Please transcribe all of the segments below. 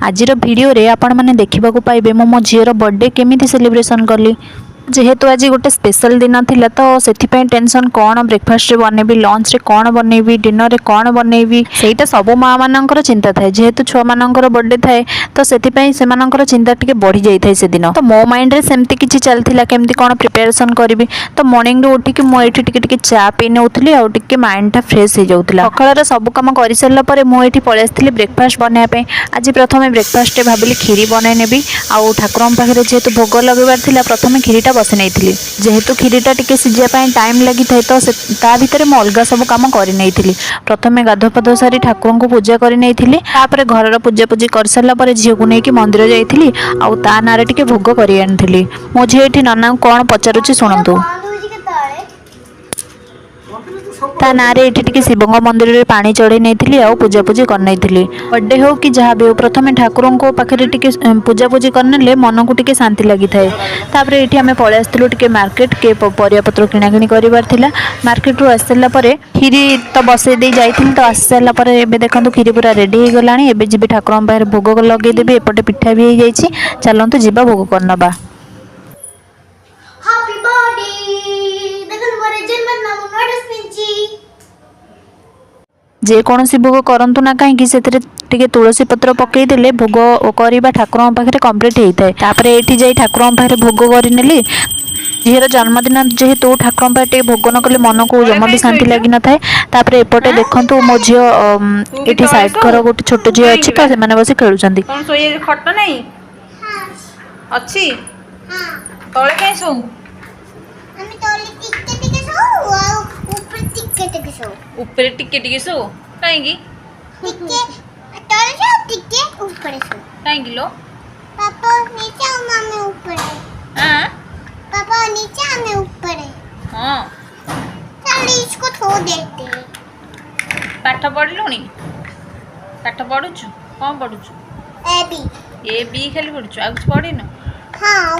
ଆଜିର ଭିଡ଼ିଓରେ ଆପଣମାନେ ଦେଖିବାକୁ ପାଇବେ ମୁଁ ମୋ ଝିଅର ବର୍ଥଡେ କେମିତି ସେଲିବ୍ରେସନ୍ କଲି। ଯେହେତୁ ଆଜି ଗୋଟେ ସ୍ପେଶାଲ ଦିନ ଥିଲା, ତ ସେଥିପାଇଁ ଟେନସନ୍, କ'ଣ ବ୍ରେକଫାଷ୍ଟରେ ବନେଇବି, ଲଞ୍ଚରେ କ'ଣ ବନେଇବି, ଡିନରରେ କ'ଣ ବନେଇବି। ସେଇଟା ସବୁ ମାଆ ମାନଙ୍କର ଚିନ୍ତା ଥାଏ। ଯେହେତୁ ଛୁଆମାନଙ୍କର ବର୍ଥଡେ ଥାଏ, ତ ସେଥିପାଇଁ ସେମାନଙ୍କର ଚିନ୍ତା ଟିକେ ବଢ଼ି ଯାଇଥାଏ ସେଦିନ। ତ ମୋ ମାଇଣ୍ଡରେ ସେମିତି କିଛି ଚାଲିଥିଲା, କେମିତି କ'ଣ ପ୍ରିପାରେସନ୍ କରିବି। ତ ମର୍ଣ୍ଣିଂରୁ ଉଠିକି ମୁଁ ଏଇଠି ଟିକେ ଟିକେ ଚା ପିଇ ନେଉଥିଲି ଆଉ ଟିକେ ମାଇଣ୍ଡଟା ଫ୍ରେଶ୍ ହେଇଯାଉଥିଲା। ସକାଳର ସବୁ କାମ କରିସାରିଲା ପରେ ମୁଁ ଏଇଠି ପଳେଇ ଆସିଥିଲି ବ୍ରେକଫାଷ୍ଟ ବନେଇବା ପାଇଁ। ଆଜି ପ୍ରଥମେ ବ୍ରେକଫାଷ୍ଟରେ ଭାବିଲି କ୍ଷୀରି ବନେଇ ନେବି। ଆଉ ଠାକୁରଙ୍କ ପାଖରେ ଯେହେତୁ ଭୋଗ ଲଗେଇବାର ଥିଲା, ପ୍ରଥମେ କ୍ଷୀରିଟା ବସେଇ ନେଇଥିଲି। ଯେହେତୁ କ୍ଷୀରିଟା ଟିକେ ସିଝିବା ପାଇଁ ଟାଇମ୍ ଲାଗିଥାଏ, ତ ସେ ତା ଭିତରେ ମୁଁ ଅଲଗା ସବୁ କାମ କରିନେଇଥିଲି। ପ୍ରଥମେ ଗାଧୁଆ ପାଧୁଆ ସାରି ଠାକୁରଙ୍କୁ ପୂଜା କରିନେଇଥିଲି। ତାପରେ ଘରର ପୂଜାପୂଜି କରିସାରିଲା ପରେ ଝିଅକୁ ନେଇକି ମନ୍ଦିର ଯାଇଥିଲି ଆଉ ତା ନାଁରେ ଟିକେ ଭୋଗ କରି ଆଣିଥିଲି। ମୋ ଝିଅ ଏଠି ନନାଙ୍କୁ କ'ଣ ପଚାରୁଛି, ଶୁଣନ୍ତୁ। ବନ୍ଦ ହଉଛି କେତେବେଳେ? ତା ନାଁରେ ଏଇଠି ଟିକେ ଶିବଙ୍କ ମନ୍ଦିରରେ ପାଣି ଚଢ଼େଇ ନେଇଥିଲି ଆଉ ପୂଜାପୂଜି କରିନେଇଥିଲି। ବର୍ଥଡେ ହଉ କି ଯାହା ବି ହଉ, ପ୍ରଥମେ ଠାକୁରଙ୍କ ପାଖରେ ଟିକେ ପୂଜାପୂଜି କରିନେଲେ ମନକୁ ଟିକେ ଶାନ୍ତି ଲାଗିଥାଏ। ତାପରେ ଏଇଠି ଆମେ ପଳେଇ ଆସିଥିଲୁ ଟିକେ ମାର୍କେଟ, କେ ପରିବାପତ୍ର କିଣାକିଣି କରିବାର ଥିଲା। ମାର୍କେଟରୁ ଆସିସାରିଲା ପରେ କ୍ଷୀରି ତ ବସେଇ ଦେଇ ଯାଇଥିଲି। ତ ଆସି ସାରିଲା ପରେ ଏବେ ଦେଖନ୍ତୁ, କ୍ଷୀରି ପୁରା ରେଡ଼ି ହେଇଗଲାଣି। ଏବେ ଯିବି, ଠାକୁରଙ୍କ ପାଖରେ ଭୋଗ ଲଗେଇଦେବି। ଏପଟେ ପିଠା ବି ହେଇଯାଇଛି। ଚାଲନ୍ତୁ ଯିବା, ଭୋଗ କରିନେବା। Happy birthday! ଦେଖନ୍ତୁ, ମୋର ଜନ୍ମଦିନ, ମୁଁ ନୂଆ ଡ୍ରେସ୍ ପିନ୍ଧିଛି। ଯେକୌଣସି ଭୋଗ କରନ୍ତୁ ନା କାହିଁକି, ସେଥିରେ ଟିକେ ତୁଳସୀ ପତ୍ର ପକେଇଦେଲେ ଭୋଗ କରିବା ଠାକୁରଙ୍କ ପାଖରେ କମ୍ପ୍ଲିଟ୍ ହେଇଥାଏ। ତାପରେ ଏଇଠି ଯାଇ ଠାକୁରଙ୍କ ପାଖରେ ଭୋଗ କରିନେଲି। ଝିଅର ଜନ୍ମଦିନ ଯେହେତୁ, ଠାକୁରଙ୍କ ପାଖରେ ଟିକେ ଭୋଗ ନ କଲେ ମନକୁ ଜମା ବି ଶାନ୍ତି ଲାଗିନଥାଏ। ତାପରେ ଏପଟେ ଦେଖନ୍ତୁ, ମୋ ଝିଅ ଏଠି ସାଇଡ୍ ଘର ଗୋଟେ ଛୋଟ ଝିଅ ଅଛି, ତ ସେମାନେ ବସି ଖେଳୁଛନ୍ତି। କଣ ଶୋଇ ଖଟ ନାହିଁ? ଅଛି। ତଳେ କାଇଁ ଶୋଉ? ଆମେ ତଳେ ଟିକେ ଟିକେ ଶୋଉ ଆଉ ଉପରେ ଟିକେ ଟିକେ ଶୋଉ। ଉପରେ ଟିକେ ଟିକେ ଶୋଉ କାହିଁକି? ଟିକେ ତଳେ ଶୋଉ, ଟିକେ ଉପରେ ଶୋଉ। କାହିଁକି ଲୋ? ପାପା ନିଚେ ଆଉ ଆମେ ଉପରେ। ଆଁ? पापा नीचे, ଆମେ ଉପରେ। चल, इसको छोड़ देते हैं। ପାଠ ପଢ଼ିଲୁଣି? ପାଠ ପଢ଼ୁଛୁ? କ'ଣ ପଢ଼ୁଛୁ? A B. ଏ ବି ଖାଲି ପଢ଼ୁଛୁ, ଆଉ କିଛି ପଢ଼ିନୁ? हाँ,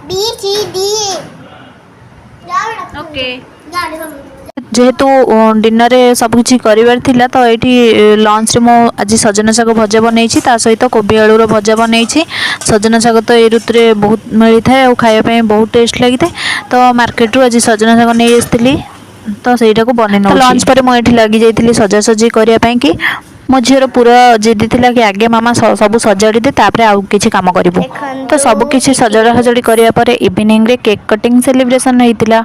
B C D A. Okay. ଯେହେତୁ ଡିନରରେ ସବୁ କିଛି କରିବାର ଥିଲା, ତ ଏଇଠି ଲଞ୍ଚରେ ମୁଁ ଆଜି ସଜନା ଶାଗ ଭଜା ବନେଇଛି, ତା ସହିତ କୋବି ଆଳୁର ଭଜା ବନେଇଛି। ସଜନା ଶାଗ ତ ଏଇ ଋତୁରେ ବହୁତ ମିଳିଥାଏ ଆଉ ଖାଇବା ପାଇଁ ବହୁତ ଟେଷ୍ଟ ଲାଗିଥାଏ। ତ ମାର୍କେଟରୁ ଆଜି ସଜନା ଶାଗ ନେଇ ଆସିଥିଲି, ତ ସେଇଟାକୁ ବନେଇ ନେଉଛି। ଲଞ୍ଚ ପରେ ମୁଁ ଏଇଠି ଲାଗି ଯାଇଥିଲି ସଜାସଜି କରିବା ପାଇଁ କି। ମୋ ଝିଅର ପୁରା ଜିଦି ଥିଲା କି ଆଗେ ମାମା ସବୁ ସଜାଡ଼ି ଦେ, ତାପରେ ଆଉ କିଛି କାମ କରିବୁ। ତ ସବୁ କିଛି ସଜଡ଼ା ସଜଡ଼ି କରିବା ପରେ ଇଭିନିଂରେ କେକ୍ କଟିଂ ସେଲିବ୍ରେସନ୍ ହେଇଥିଲା।